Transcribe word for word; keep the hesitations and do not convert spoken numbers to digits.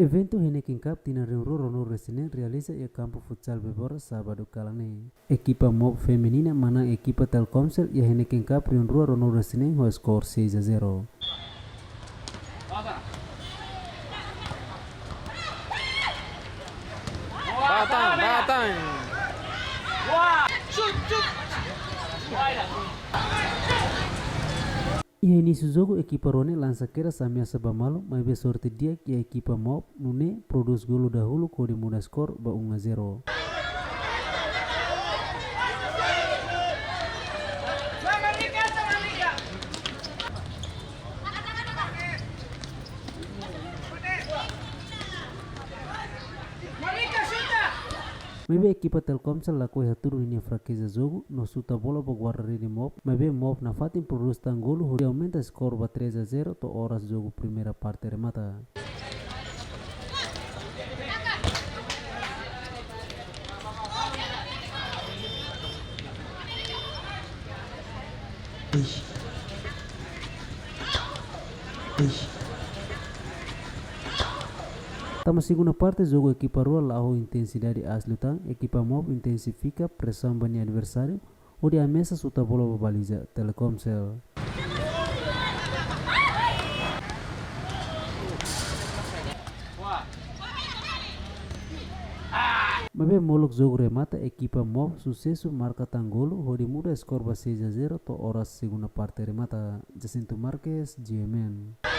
Eventu Heineken Cup tinan rihun rua ruanulu-resin-neen realiza iha kampu futsal Bebora, sábadu kalan ne'e. Ekipa Mob feminina manán ekipa Telkomsel iha Heineken Cup rihun rua ruanulu-resin-neen ho skor seis a zero. Batang, batang. Iha inísiu jogu ekipa rua ne'e lansa kedas ameasa ba malu, maibé sorte di'ak iha ekipa Mob, nune'e prodús golu dahuluk hodi muda skor ba um a zero. Maibé ekipa Telkomsel lakohi hatudu ninia frakeza jogu no xuta bola ba guarda-rede Mob, maibé Mob nafatin prodús tan golu hodi aumenta skor ba três a zero to'o oras jogu primeira parte remata. Tama segunda parte, jogu ekipa rua la'o ho intensidade asli tan, ekipa Mob intensifika presaun ba nia adversáriu, hodi ameasa xuta bola ba baliza Telkomsel. Maibé molok jogu remata, ekipa Mob susesu marka tan golu hodi muda skor ba seis a zero to'o oras segunda parte remata. Jacinto Marques, G M N.